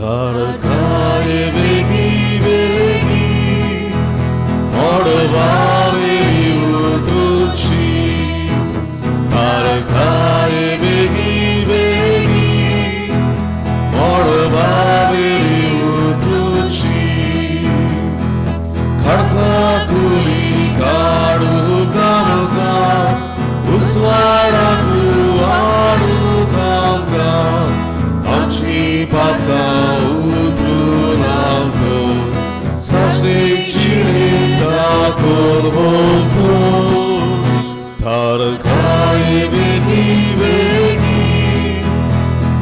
तारकाय बेगी बेगी मळबावेली उतरुची तारकाय बेगी बेगी मळबावेली उतरुची खडका तुली काडू कामका उजवाडाकू हाडू कामका आमची पातकां उतरून आलतो सासणीक जिणेक दाखोवन वतो तारकाय बेगी बेगी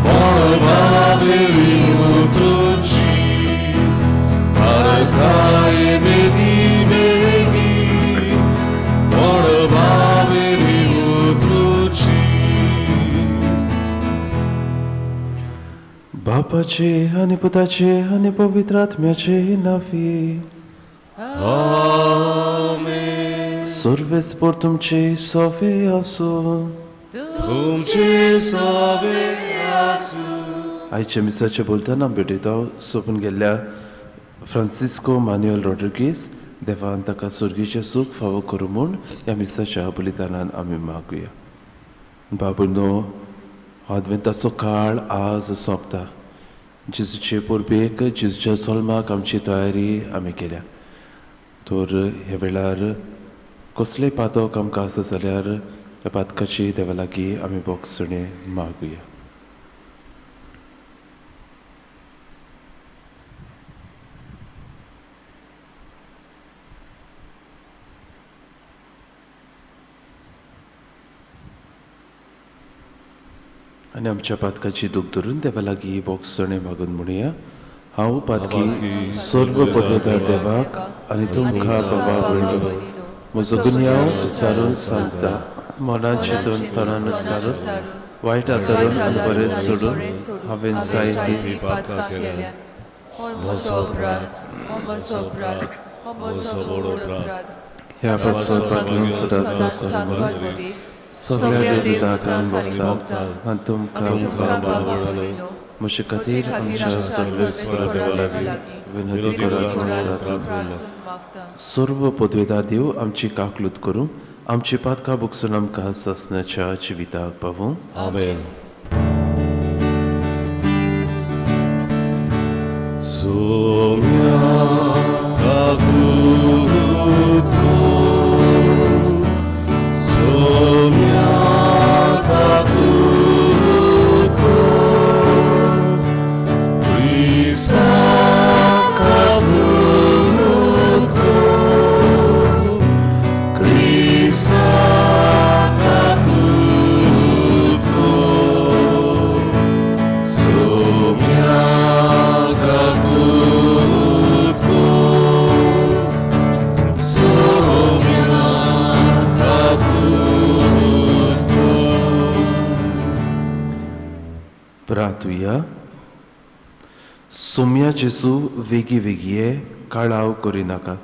मळबावेली उतरुची तारकाय बेगी बेगी मळबावेली उतरुची. बापाचे आनी पुताचे आनी पवित्र आत्म्याचे नांवी. आमेन. सर्वेस्पर तुमचे सोवे आसूं. तुमचे सोवे आसूं. आयच्या मिसाचें बोलतना भेटयता सोंपून गेल्ल्या फ्रांसिस्को मान्युएल रॉड्रिगीस देवान ताका सुर्गीचें सूख फावो करूं म्हूण ह्या मिसाच्या बलिदानान आमी मागुया. बाबुनो, आदवेंताचो काळ आज सोंपता. जेजूचे परबेक, जेजूच्या जल्माक आमची तयारी आमी केल्या. तर ह्या वेळार कसलेय पातक आमकां आसा जाल्यार ह्या पातकाची देवा लागीं आमी बोगसणें मागुया. आनी आमच्या पातकाची दूख धरून देवा लागीं बोगसणें मागून म्हणुया. हांव पातकी सर्व पदवेदार देवाक आनी तुमकां बाबा भयणीनो म्हजो गुन्यांव उच्चारून सांगता. मनान चिंतून तणान उच्चारून वायट आतरून आनी बरें सोडून हांवें जायतीं पातकां केल्यांत. म्हजो अपराध, म्हजो अपराध, म्हजो व्हड अपराध. ह्या पासत पातून सदांच संवसार सगळ्या देवदूतांक आनी भक्तांक आनी तुमकां म्हजे खातीर आमच्या सर्वेस्पर देवा लागीं विनंती करात म्हूण प्रार्थना. सर्व पदवेदार देव आमची काकलूत करूं, आमची पातकां भोगसून आमकां सासणाच्या जिविताक पावूं. आमेन. सोम्या काकूत कर, सोम्या काकूत कर, क्रिस्ता काकूत कर, क्रिस्ता काकूत कर, सोम्या काकूत कर, सोम्या काकूत कर. प्रार्थुया. सोम्या जेजू, वेगी वेगी ये, काळाव करिनाका.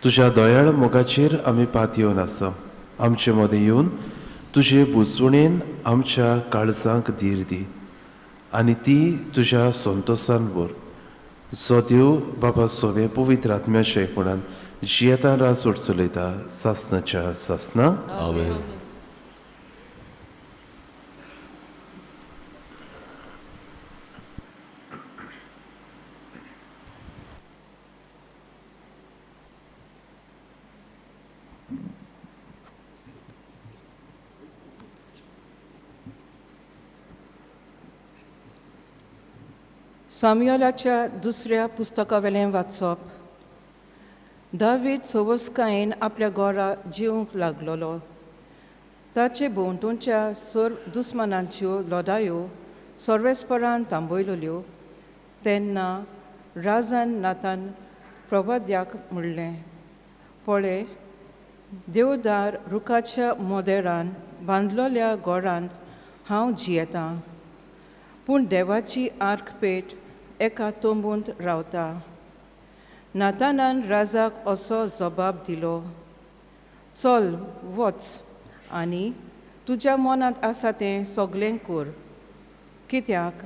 तुज्या दयाळ मोगाचेर आमी पातयेवन आसा. आमचे मदें येवन तुजे बुजवणेन आमच्या काळजांक धीर दी आनी ती तुज्या संतोसान व्हर. जो देव बाबा सोवे पवित्र आत्म्याच्या एकपणान जियेतान राज चलयता सासणाच्या सासना. आमेन. सामुएलाच्या दुसऱ्या पुस्तकावेलें वाचप. दावीद सवसकायेन आपल्या घरा जिवंक लागलोलो. ताचे भोंवतणच्या सर्व दुस्मानांच्यो लढायो सर्वेस्परान थांबयल्यो. तेन्ना राजान नातान प्रवाद्याक म्हणलें, पळय, देवदार रुखाच्या मोदेरान बांदलोल्या घरांत हांव जियेतां, पूण देवाची आर्कपेट एका तंबूंत रावता. नातानान राजाक असो जबाब दिलो, चल वच आनी तुज्या मनांत आसा तें सगळें कर, कित्याक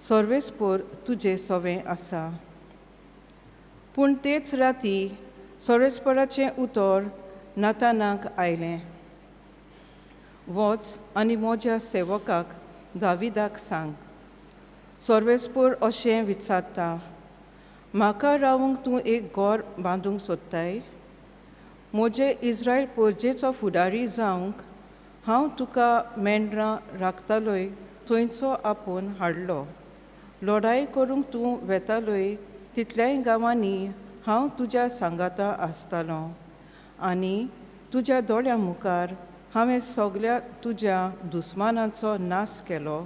सर्वेस्पोर तुजे सोवें आसा. पूण तेच राती सर्वेस्पोराचें उतर नातानाक आयलें, वच आनी म्हज्या सेवकाक दाविदाक सांग, सर्वेस्पोर अशें विचारता, म्हाका रावूंक तूं एक घर बांदूंक सोदताय? म्हजे इस्रायल पोरजेचो फुडारी जावंक हांव तुका मेंढरां राखतालोय थंयचो आपोवन हाडलो. लढाय करूंक तूं वेतालोय तितल्याय गांवांनी हांव तुज्या सांगाता आसतालो आनी तुज्या दोळ्यां मुखार हांवें सगळ्या तुज्या दुस्मानाचो नाश केलो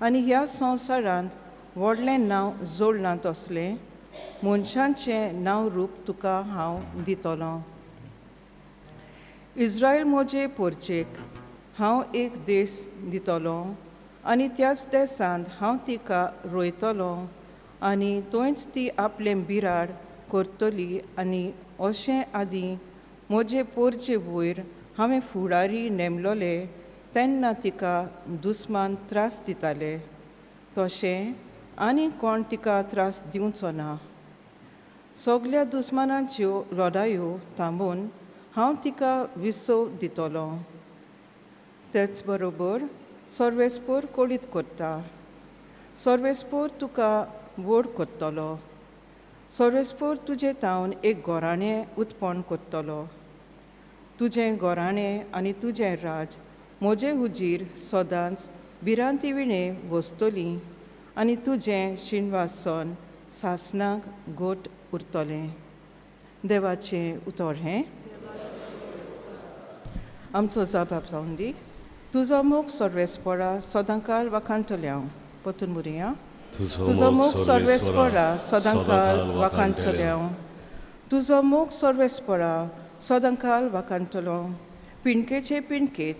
आनी ह्या संवसारांत व्हडलें नांव जोडलां तसलें मनशांचें नांव रूप तुका हांव दितलो. इस्रायल म्हजे पोरचेक हांव एक देश दितलो आनी त्याच देशांत हांव तिका रोयतलो आनी थंयच ती आपलें बिराड करतली आनी अशें आदीं म्हजे पोरचे वयर हांवें फुडारी नेमलोले तेन्ना तिका दुस्मान त्रास दिताले तशें आनी कोण तिका त्रास दिवचो ना. सगल्या दुस्मानाच्यो लढायो थांबोवन हांव तिका विसव दितलो. तेच बरोबर सर्वेस्पोर कळीत करता, सर्वेस्पोर तुका व्हड करतलो, सर्वेस्पोर तुजें तावन एक गोराणें उत्पन्न करतलो. तुजें गोराणें आनी तुजें राज म्हजे हुजीर सदांच भिरांती विणें वसतली आनी तुजें शिणवासन सासणाक घट उरतलें. देवाचें उतर हें. आमचो जाबाब जावन दी. तुजो मोग सर्वेस्पोरा सदांकाल वाखाणटलें हांव. परतून मुरया. तुजो मोग सर्वेस्पोरा सदांकाल वाखाणटलें हांव. तुजो मोग सर्वेस्पोरा सदांकाल वाखाणटलो. पिंडकेचे पिंडकेत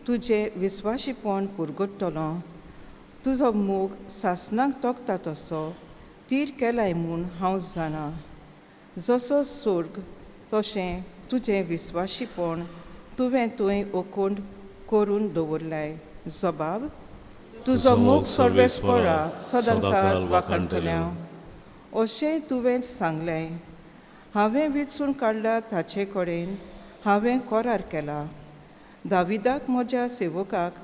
तुजें विस्वाशीपण पुरगुट्टलो. तुजो मोग सासणाक तोखता तसो तीर केलाय म्हूण हांव जाणा. जसो सोर्ग तशें तुजें विस्वाशीपण तुवें थंय ओकोंड करून दवरलाय. जबाब तुजो मोग सर्वेस्पोरा सदांकाल वाखाणटलें हांव. अशें तुवें सांगलें, हांवें विचून काडला ताचे कडेन हांवें करार केला. दाविदाक म्हज्या सेवकाक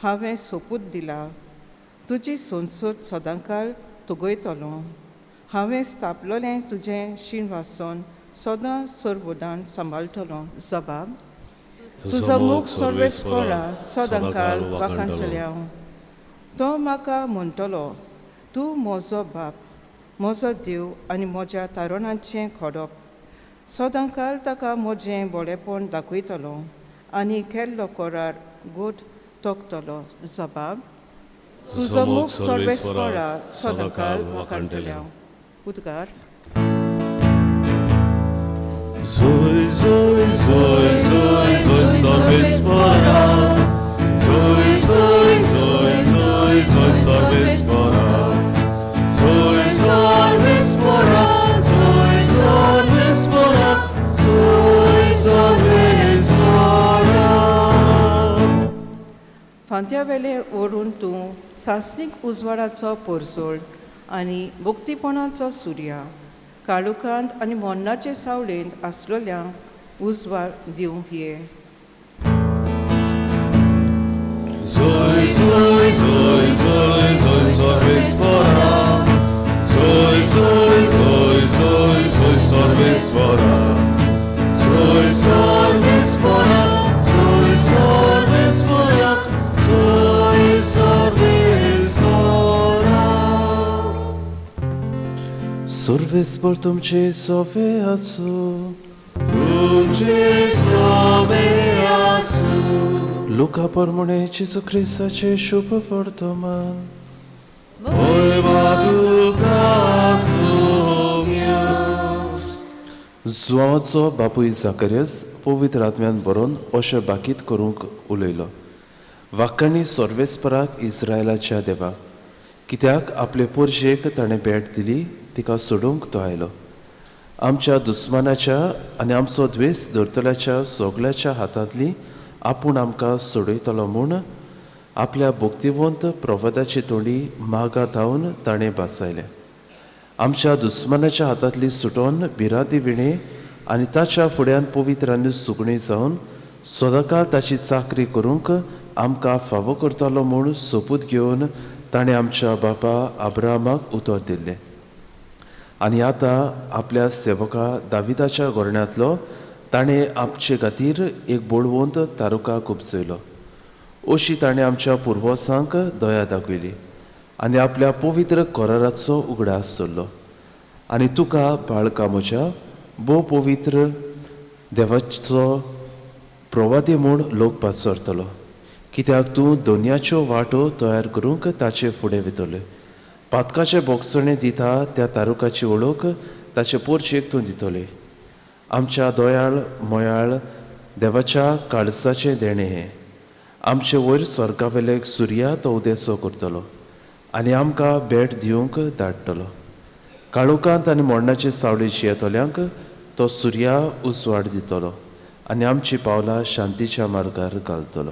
हांवें सोपूत दिला, तुजी संसद सदांकाल तुगयतलो. हांवें स्थापलोलें तुजें शिणवासन सदां सर्वदान सांबाळटलो. जबाब तुजो मोग सर्वेस्पोरा सदांकाल वाखाणटलें हांव. तो म्हाका म्हणटलो, तूं म्हजो बाप, म्हजो देव आनी म्हज्या तारणाचें खडप. सदांकाल ताका म्हजें बरेपण दाखयतलो आनी केल्लो करार गोट तोखतलो. जबाब तुजो मोग सर्वेस्पोरा सदांकाल वाखाणटलें हांव. उद्गार. Zoy, zoy, zoy, zoy, zoy, सर्वेस्पोरा. Zoy, zoy, zoy, zoy, zoy, सर्वेस्पोरा. Zoy, सर्वेस्पोरा, zoy, सर्वेस्पोरा, zoy, सर्वेस्पोरा. फांत्या वेलें ओडून तूं सासणीक उजवाडाचो पोरजोळ आनी मुक्तीपणाचो सुर्या, काळुकांत आनी मरणाचे सावळेंत आसलोल्यांक उजवाड दिवंक ये. Zoy, zoy, zoy, zoy, zoy, सर्वेस्पोरा. Zoy, zoy, zoy, zoy, zoy, सर्वेस्पोरा. Zoy, सर्वेस्पोरा, zoy, सर्वेस्पोरा, zoy, सर्वेस्पोरा. सर्वेस्पोर तुमचे सोवे आसूं. तुमचे सोवे आसूं. लुका परमणे जेजू क्रिस्ताचें शुभ वर्तमान. जुवाचो बापूय जाकरियस पवित्र आत्म्यान बरोवन अशें बाकीत करूंक उलयलो, वाक्यांनी सर्वेस्पराक इस्रायलाच्या देवाक, कित्याक आपले पोरजेक ताणें भेट दिली, तिका सोडूंक तो आयलो. आमच्या दुस्मानाच्या आनी आमचो द्वेस धरतल्याच्या सगळ्याच्या हातांतली आपूण आमकां सोडयतलो म्हूण आपल्या भक्तिवंत प्रवादाची तोंडी मागा धावन ताणें भासायलें. आमच्या दुस्मानाच्या हातांतली सुटोन भिरांती विणे आनी ताच्या फुड्यान पवित्र आनी सुगणी जावन सदांकाळ ताची चाकरी करूंक आमकां फावो करतलो म्हूण सोपूत घेवन ताणें आमच्या बापा अब्राहमाक उतर दिल्लें. आनी आतां आपल्या सेवका दाविदाच्या घोरण्यांतलो ताणें आमचे खातीर एक बळवंत तारुकाक उपजयलो. अशी ताणें आमच्या पुर्वसांक दया दाखयली आनी आपल्या पवित्र कराराचो उगडास दवरलो. आनी तुका बाळका म्हज्या भोव पवित्र देवाचो प्रवादी म्हूण लोक पाचरतलो, कित्याक तूं दोनयाच्यो वाटो तयार करूंक ताचे फुडें वतले. पातकाचे बोगसणे दिता त्या तारुकाची वळख ताचे पोरचेक तूं दितले. आमच्या दयाळ मयाळ देवाच्या काळसाचें देणें हें. आमचे वयर स्वर्गावेले सुर्या तो उदेसो करतलो आनी आमकां भेट दिवंक धाडटलो. काळोखांत आनी मरणाचे सावळी जियेतल्यांक तो सुर्या उजवाड दितलो आनी आमची पावलां शांतीच्या मार्गार घालतलो.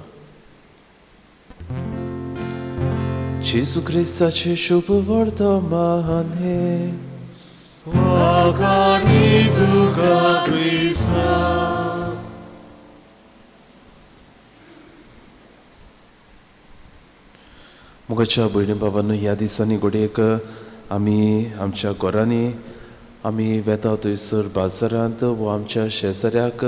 जेजू क्रिस्ताचें शुभ वर्तमान हें. वाखाणी तुका क्रिस्ता. मोगाच्या भयणी बाबांनो, ह्या दिसांनी घडयेक आमी आमच्या घरांनी आमी वेता थंयसर बाजारांत वो आमच्या शेजाऱ्याक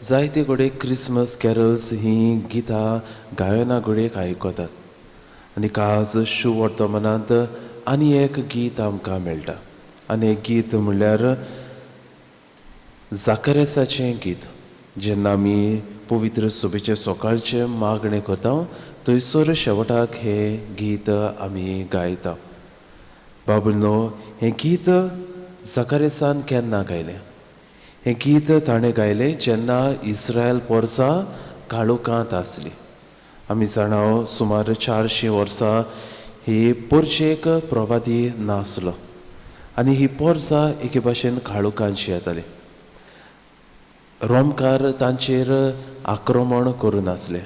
जायते घडये क्रिसमस कॅरल्स हीं गितां गायनां घडयेक आयकतात. आनी काज शुवर्तमानांत आनी एक गीत आमकां मेळटा. आनी एक गीत म्हणल्यार जाकरेसाचें गीत. जेन्ना आमी पवित्र सभेचें सकाळचें मागणें करता थंयसर शेवटाक हें गीत आमी गायता. बाबुलनो, हें गीत जाकारेसान केन्ना गायलें? हें गीत ताणें गायलें जेन्ना इस्रायल पोरसा काळोखांत आसली. आमी जाणा सुमार 400 वर्सां ही पोरचेक प्रवादी नासलो आनी ही पोरसा एके भाशेन काळोखांत येताली. रोमकार तांचेर आक्रमण करून आसले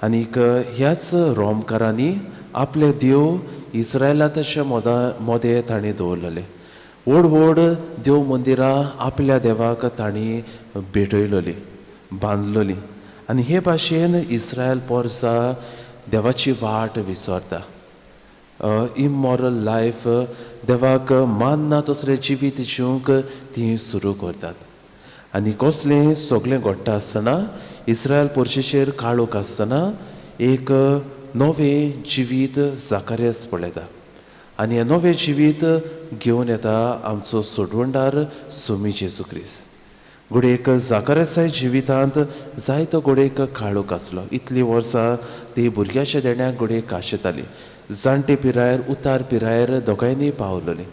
आनीक ह्याच रोमकारांनी आपले देव इस्रायलाच्या मोदें तांणी दवरलेले. व्हड व्हड देव मंदिरां आपल्या देवाक तांणी भेटयलोली, बांदलोली आनी हे भाशेन इस्रायल पोरसा देवाची वाट विसरता. इमॉरल लायफ, देवाक मानना तसलें जिवीत जिवंक ती सुरू करतात. आनी कसलें सगळें घडटा आसतना इस्रायल पोरशेचेर काळोख आसतना एक नवें जिवीत जाकारियास पळयता आनी हें नवें जिवीत घेवन येता आमचो सोडवणदार सोमी जेजू क्रिस्त. घडयेक जाकारियासा जिवितांत जायतो घडयेक काळोख आसलो. इतलीं वर्सां ती भुरग्याच्या देण्याक घडयेक आशेताली. जाणटे पिरायेर उतार पिरायेर दोगांयनी पावलोली.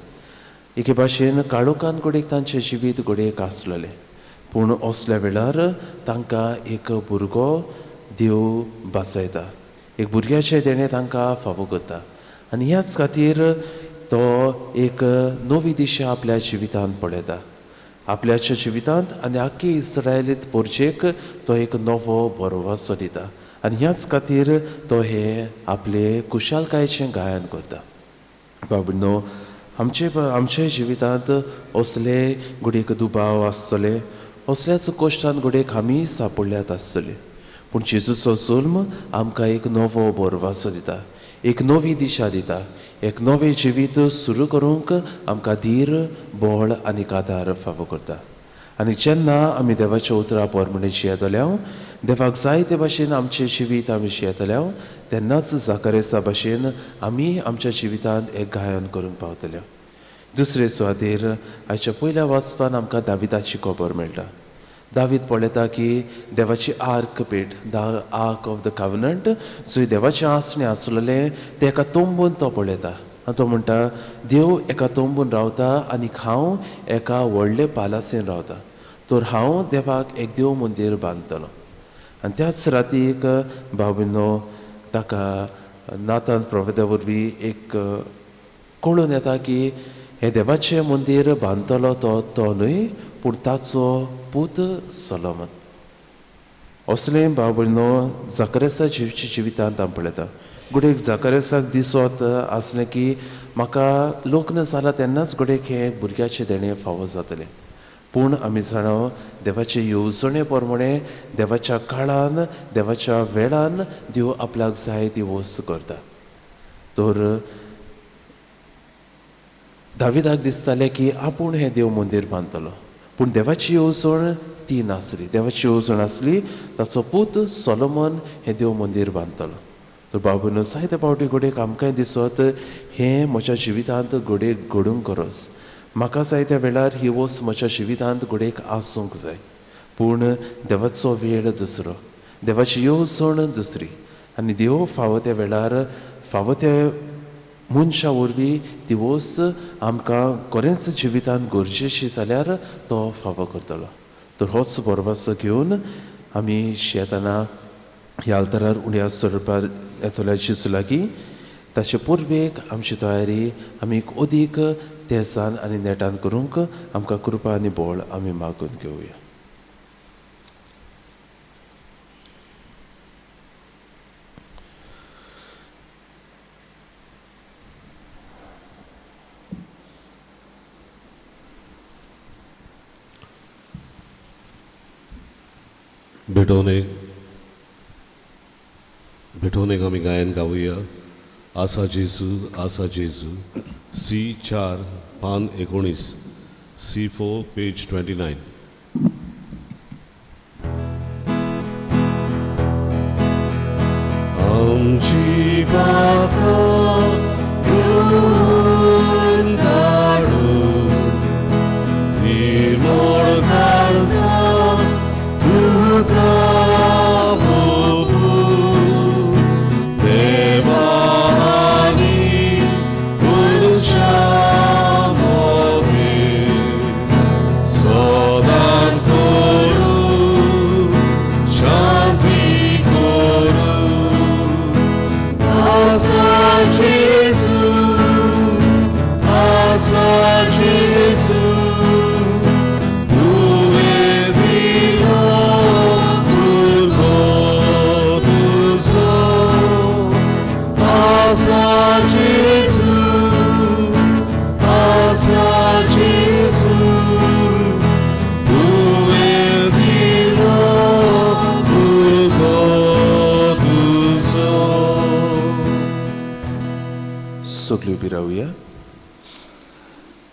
एके भाशेन काळोखान घडयेक तांचें जिवीत घडयेक आसलोलें. पूण असल्या वेळार तांकां एक भुरगो देव भासयता, एक भुरग्याचें देणें तांकां फावो करता आनी ह्याच खातीर तो एक नवी दिशा आपल्या जिवितांत पळयता. आपल्याच्या जिवितांत आनी आख्खी इस्रायलीत पोरचेक तो एक नवो भरवंसो दिता आनी ह्याच खातीर तो हे आपले कुशालकायेचें गायन करता. बाबूनो, आमचे जिवितांत असले घडयेक दुबाव आसतले, असल्याच कश्टान घडयेक आमी सापडल्यात आसतले. पूण जेजूचो जल्म आमकां एक नवो भरवंसो दिता, एक नवी दिशा दिता, एक नवें जिवीत सुरू करूंक आमकां धीर, बळ आनी आदार फावो करता. आनी जेन्ना आमी देवाच्या उतरां प्रमाणे जियेतले, देवाक जाय ते भाशेन आमचें जिवीत आमी जियेतले, तेन्नाच जाकारियासा भाशेन आमी आमच्या जिवितांत एक गायन करूंक पावतले. दुसरे सुवातेर आयच्या पयल्या वाचपान आमकां दाविदाची खबर मेळटा. दावीद पळयता की देवाची arc pet, the ark of the covenant, जंय देवाचें आसणें आसलेलें तें एका तंबून तो पळयता आनी तो म्हणटा, देव एका तंबून रावता आनी हांव एका व्हडले पालासीन रावता, तर हांव देवाक एक देव मंदीर बांदतलो. आनी त्याच रातीक बाबीनो ताका नातान प्रवेदा वरवीं एक कळून येता की हें देवाचें मंदीर बांदतलो तो तो न्हय, पूण ताचो पूत सोलोमन. असलें भाव भयणो जाकरेसा जिवच्या जिवितांत आमी पळयता. घडयेक जाकरेसाक दिसत आसलें की म्हाका लग्न जालां तेन्नाच घडयेक हें भुरग्याचें देणें फावो जातलें. पूण आमी जाणा देवाचे येवजणे प्रमाणे देवाच्या काळान देवाच्या वेळान देव आपल्याक जाय ती वस्त करता. तर दाविदाक दिसतालें की आपूण हें देव मंदीर बांदतलो, पूण देवाची येवजण ती नासली. देवाची येवजण आसली ताचो पूत सोलोमन हें देव मंदीर बांदतलो. तर भाव भयणो जायते फावटी घडयेक आमकांय दिसत हें म्हज्या जिवितांत घडयेक घडूंक गरज, म्हाका जाय त्या वेळार ही वस्त म्हज्या जिवितांत घडयेक आसूंक जाय. पूण देवाचो वेळ दुसरो, देवाची येवजण दुसरी आनी देव फावो त्या वेळार फावो त्या मनशा वरवीं ती वस्त आमकां खरेंच जिवितांत गरजेची जाल्यार तो फावो करतलो. तर होच बरोवाचो घेवन आमी शेताना ह्या आल्तारार उण्या सोडपार येतल्या जेजू लागीं ताचे पुर्वेक आमची तयारी आमी अदीक तेजान आनी नेटान करूंक आमकां कृपा आनी बळ आमी मागून घेवया. भेटोवन एक आमी गायन गावया. आसा जेजू आसा जेजू, सी 4 पान 19, C4 page 29. आमची पापां धुवन काडून निर्मळ काळजा तुका सगळी उबी रावया.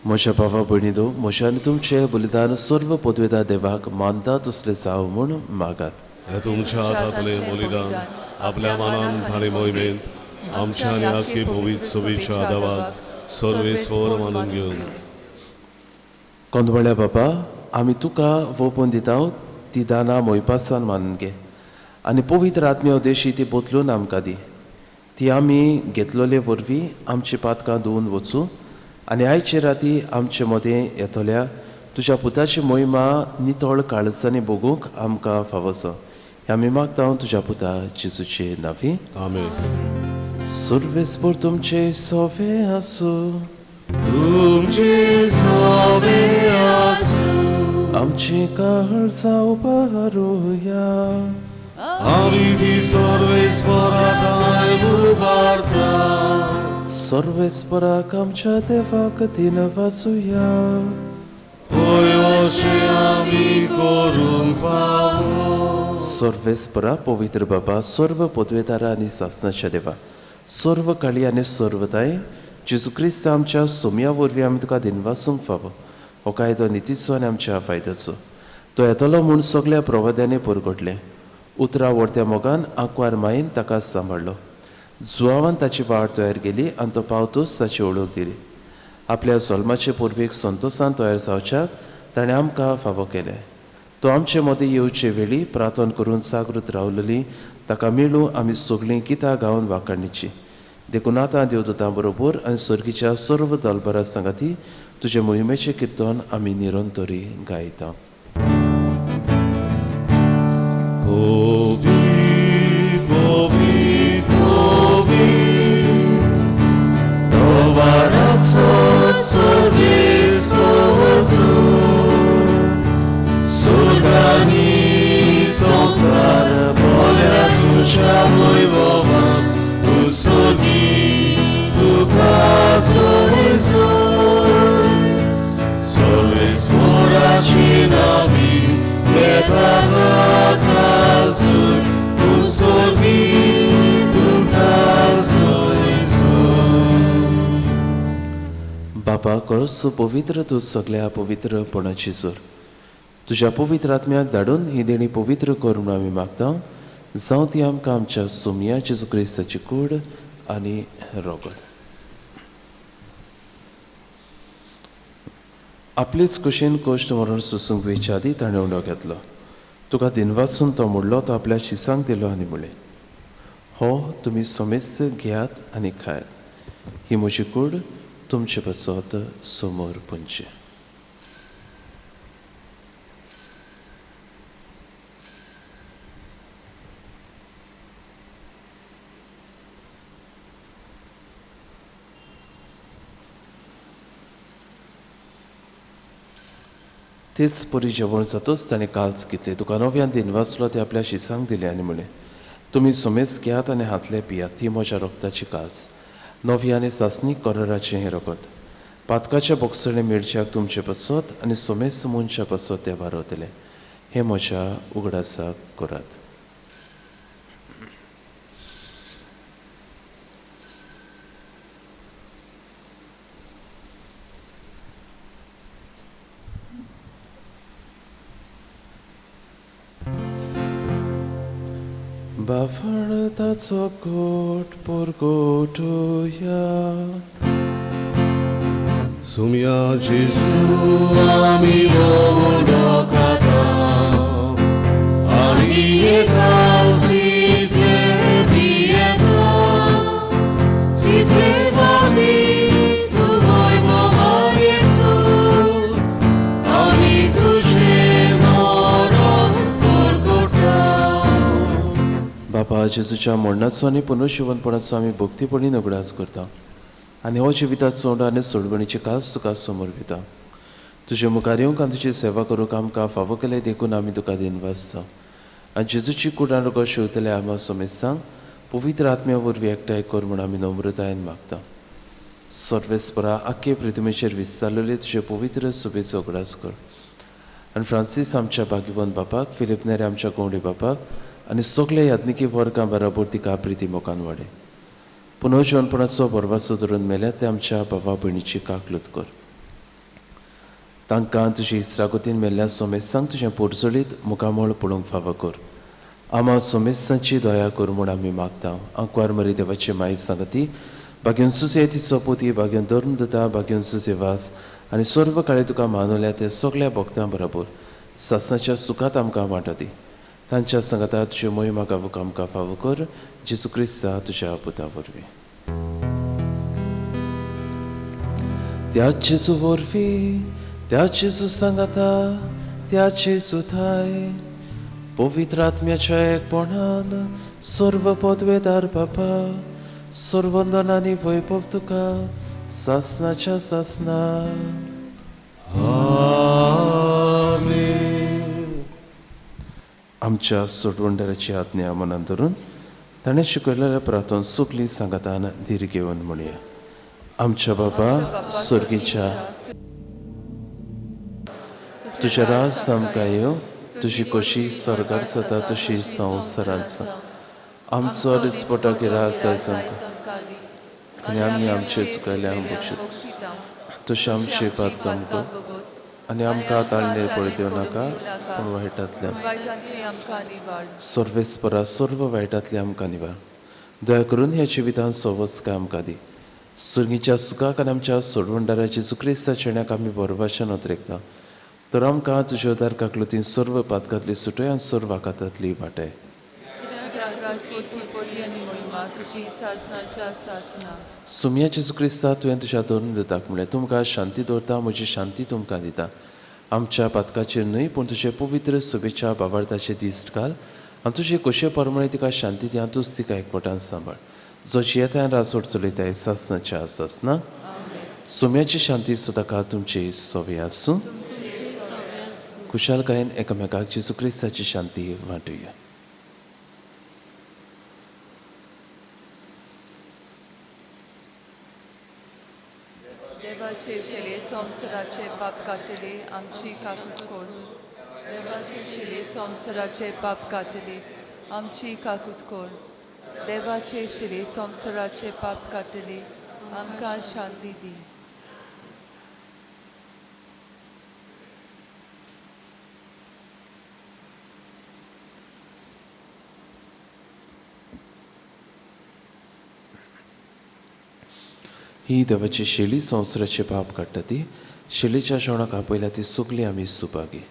म्हज्या भावा भयणी दो म्हज्या आनी तुमचें बलिदान सर्व पदवेदा देवाक मानता तसलें जावं म्हूण मागात. हे तुमच्या हातांतलें बलिदान आपल्या मानान आनी मोहिमेंत आमच्या आनी आख्खी पवित्र सभेच्या देवाक सर्वेस्वर मानून घेवन. कोंदवळ्या बाबा, आमी तुका वोपून दिता ती दानां मोयपासान मानून घे आनी पवित्र आत्म्या उद्देशी ती बदलून आमकां दी. ती आमी घेतलेले वरवीं आमची पातकां धुवून वचूं आनी आयचे राती आमचे मदें येतल्या तुज्या पुताची मोहिमा नितळ काळजांनी भोगूंक आमकां फावोसो. ह्या आमी मागता तुज्या पुता जेजूचे नांवी. आमेन. सर्वेस्पर तुमचे सोवे आसूं. तुमचे सोवे आसूं. आमची काळजां उबारुया. आमी ती सर्वेस्पराक उबारता. सर्वेस्पराक आमच्या देवाक दिन वाचुया. होय अशें आमी करूंक फावो. सर्वेस्परा पवित्र बाबा, सर्व पदवेदारा आनी सासनाच्या देवा, सर्व काळी आनी सर्वताय जेजू क्रिस्त आमच्या सोम्या वरवीं आमी तुका दिनवासूंक फावो. हो कायदो नितीचो आनी आमच्या फायद्याचो. तो येतलो म्हूण सगळ्या प्रवाद्यांनी परगटलें. उतरां व्हरत्या मोगान आंकवार मायेन ताका सांबाळ्ळो. जुवावान ताची वाट तयार केली आनी तो पावतूच ताची ओळख दिली. आपल्या जल्माचे परबेक संतोशान तयार जावच्याक ताणें आमकां फावो केलें. तो आमचे मदीं येवचे वेळी प्रार्थना करून जागृत रावलेली ताका मेळूं आमी सगळीं गितां गावन वाखाणीची. देखून आतां देवदूतां बरोबर आनी सर्गीच्या सर्व दलबरा सांगाती तुजे मोहिमेचें किर्तन आमी निरंतरी गायता. Sogani संसारांतलो बापा, खरोच पवित्र तूं सगल्या पवित्रपणाची जोर. तुज्या पवित्र आत्म्याक धाडून ही देणी पवित्र कर म्हूण आमी मागता, जावं ती आमकां आमच्या सोमया जेजू क्रिस्ताची कूड आनी रोगत. आपलेच कुशीन कश्ट मरण सोसूंक वेच्या आदी ताणें उंडो घेतलो. तुका दिनवासून तो मोडलो, तो आपल्या शिसांक दिलो आनी म्हणलें, हो तुमी समेस्त घेयात आनी खायात, ही म्हजी कूड तुमचे पासत समोर पुंचे. तेच परी जेवण जातच ताणें काल्स घेतली, तुका नव्यान दिनवासलो, ते आपल्या शिसांक दिले आनी म्हणलें, तुमी समेस्त घेयात आनी हातले पियात, ही म्हज्या रोगताची काल्स, नवी आनी सासणी कराराचें हें रगत. पातकाच्या बोगसणे मेळच्याक तुमचे पासत आनी समेस्त मनशा पासत तें वारवतलें. हें म्हज्या उगडासाक करात. बाफळताचो कोट परगोटुया. सुम्या जेजू आमी उडो खाता आनी एकासितले पियेता तितले फावटी तूं वैभवार येसू आनी तुजें मरण परगोटा. बापा, जेजूच्या मरणाचो आनी पुनर्जिवनपणाचो आमी भक्तीपणी उगडास करता आनी हो जिविताचो उंडो आनी सोडवणीची कास तुका समर्पिता. तुजे मुखार येवंक आनी तुजी सेवा करूंक आमकां फावो केलें देखून आमी तुका दिनवासता. आनी जेजूची कूड आनी रगत शिंवतले आमा समेस्तांक पवित्र आत्म्या वरवीं एकठांय कर म्हूण आमी नम्रतायेन मागता. सर्वेस्परा, आख्खे पृथ्वीचेर विस्तारलेले तुजे पवित्र सुबेचो उगडास कर आनी फ्रांसीस आमच्या भाग्यवंत बापाक, फिलीप नेरे आमच्या गवंडी बापाक आनी सगल्या याज्ञिकी वर्गां बराबर तिका प्रिती मोगान वाडय. पुनर्जिवनपणाचो भरवासो धरून मेल्यात ते आमच्या भावा भयणीची काकलूत कर. तांकां तुजी इस्रागतीन मेल्ल्या सोमेस्तांक तुजें पोरजोळीत मुखामळ पळोवंक फावो कर. आमा सोमेस्तांची दया कर म्हूण आमी मागता. आंकवार मरी देवाची माई सांगती, भाग्यन सुसे तिचो पोती, भाग्यन धर्म दिता, भाग्यन सुसे वास आनी सर्व काळे तुका मानवल्या ते सगल्या भक्तां बराबर सासणाच्या सुखांत आमकां वांटो दी. तांच्या सांगाता तुज्यो मोहिमा गावूंक आमकां फावो कर, जेजू क्रिस्ता तुज्या पुता वरवीं. त्या जेजू वरवीं, त्या जेजू सांगाता, त्या जेजू थाय पवित्र आत्म्याच्या एकपणान सर्व पदवेदार बापा, सर्वंदन आनी वैभव तुका सासणाच्या सासणा. आमेन. आमच्या सोडवणदाराची आज्ञा मनान धरून ताणें शिकयलेल्या प्रार्थन सगळीं सांगातान धीर घेवन म्हणया. आमच्या बाबा स्वर्गीच्या, तुज्या राज आमकां येवं, तुजी कशी स्वर्गार जाता तशी संवसारांत जावं. आमचो दिसपटो गिरास आयज आमकां आनी आमी आमचे चुकयल्या बक्षिता, तशें आमचे पातकां कर आनी आमकां ताळणेर पळय दिवं नाका, पूण वायटांतल्यान सर्वेस्परा सर्व वायटांतले आमकां निवार. दया करून ह्या जिवितांत सवस्काय आमकां दी. सुर्गीच्या सुखाक आनी आमच्या सोडवणदारा जेजू क्रिस्ता चेण्याक आमी बरवाच्यान अतरेकता, तर आमकां तुज्या उदार काकलुतीन सर्व पातकांतली सुटय आनी सर्व आकातांतली वाटय. सुम्या जेजू क्रिस्ता, तुवें तुज्या धरून दिताक म्हणलें, तुमकां शांती दवरता, म्हजी शांती तुमकां दिता. आमच्या पातकाचेर न्हय पूण तुजे पवित्र सुबेच्या बाबार्थाचे दीस घाल आनी तुजे कशे प्रमाणे तिका शांती दी आनी तूंच तिका एकवटान सांबाळ, जो जियेता आनी राजवट चलयता सासणाच्या सासणा. सुम्याची शांती सदांकाळ तुमची सवे आसूं. खुशालकायेन एकामेकाक जेजू क्रिस्ताची शांती वांटुया. देवाचे शिले संवसाराचे पाप काडटले आमची काकूत कर. देवाचे शिले संवसाराचे पाप काडटले आमची काकूत कर. देवाचे शिले संवसाराचे पाप काडटले आमकां शांती दी. ही देवाची शेली संवसाराचे पाप काडटा ती शेलीच्या जेवणाक आपयल्या ती सगळी आमी सुभागी.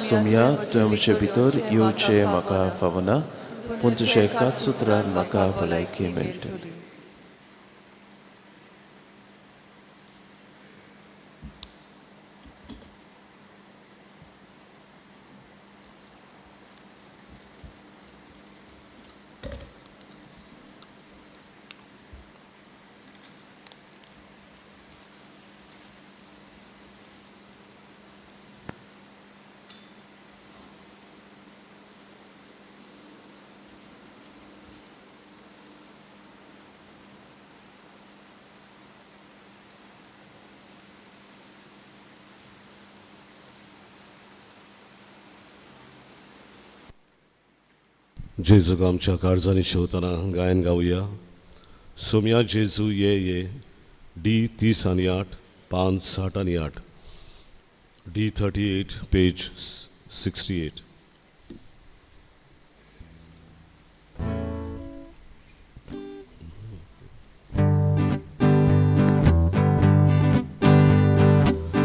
सोमया तुवें म्हजे भितर येवचें म्हाका फावना, पूण तुज्या एकाच सुत्रान म्हाका भलायकी मेळटली. जेजूक आमच्या काळजांनी शेवतना गायन गावया. सोमया जेजू ये ये, डी 30 आनी 8, पान 60 आनी 8, डी 38 पेज 68.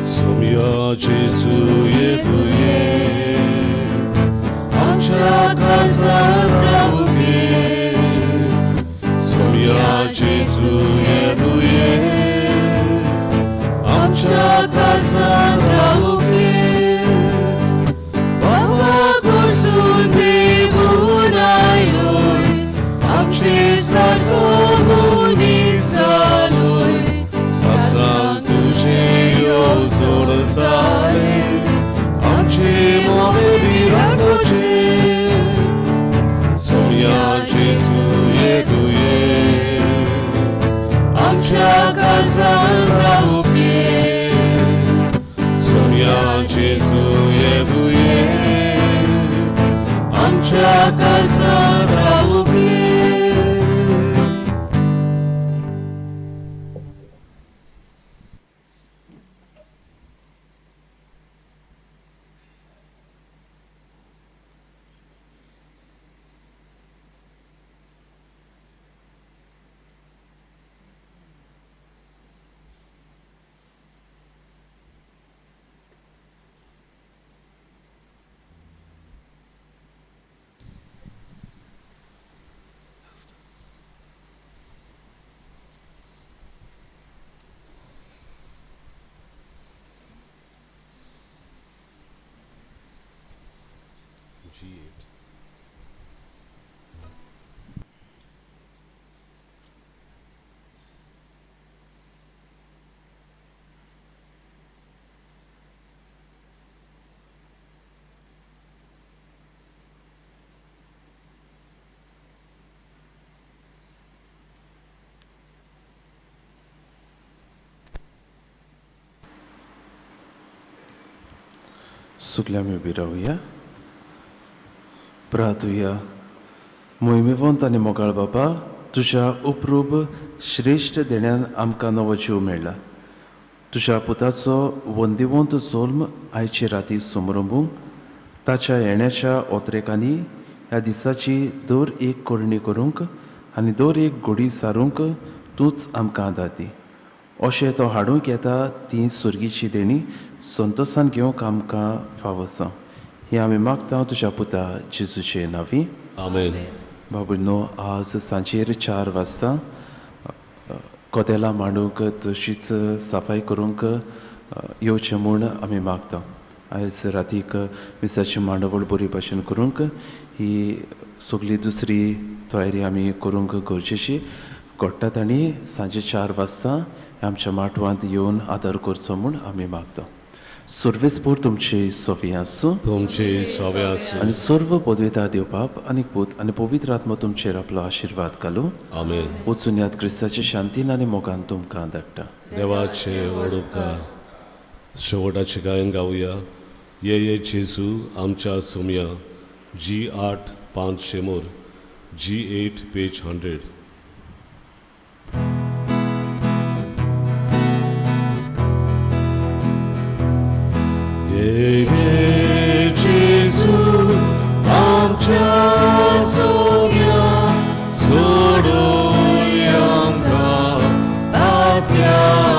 सोमया जेजू ये तुये आमच्या काळजांत रावपी, सोमया जेजू ये तुये आमच्या काळजांत रावपी, बाबा कोसून देवून आयलोय आमचे सारको मनीस जालोय, सासणांक तुजें येवजण जालें आमचे मोगे विराटोचे. सोमया जेजू ये तुये आमच्या काळजांत रावपी, सोमया जेजू ये तुये आमच्या काळजांत रावपी. G8. सगळ्या आमी उबी रावया, प्रार्थुया. मोहिमेवंत आनी मोगाळ बाबा, तुज्या उपरूप श्रेश्ठ देण्यान आमकां नवो जीव मेळ्ळा. तुज्या पुताचो वंदिवंत जल्म आयचे राती समरंबूंक ताच्या येण्याच्या ओतरेकांनी ह्या दिसाची दर एक करणी करूंक आनी दर एक घोडी सारूंक तूंच आमकां आदार दी. अशें तो हाडूंक येता ती सुर्गीची देणी संतोसान घेवंक आमकां फावो आसा. हें आमी मागता तुज्या पुता जेजूचे नांवी, आमेन. बाबू न्हू, आज सांजेर 4 वाजता कोदेलां मांडूंक तशीच सफाई करूंक येवचें म्हूण आमी मागता. आयज रातीक मिसाची मांडावळ बरी भाशेन करूंक ही सगळी दुसरी तयारी आमी करूंक गरजेची घडटात आनी सांजे 4 वाजता आमच्या माटवांत येवन आदर करचो म्हूण आमी मागता. सर्वेस्पोर तुमचे सोवे आसूं, तुमचे सोवे आसूं आनी सर्व पदवेता देव बाप आनी पूत आनी पवित्र आत्मा तुमचेर आपलो आशिर्वाद घालूं. आमेन. वचून याद क्रिस्ताचे शांतीन आनी मोगान तुमकां धाडटा. देवाचे व्हड उपकार. शेवटाचे गायन गावया. ये ये जेजू आमच्या सोमया, जी 8 5 शेमोर, जी 8 पेज 100. ये ये जेजू आमच्या सोमया, सोडोय आमकां आत्म्या.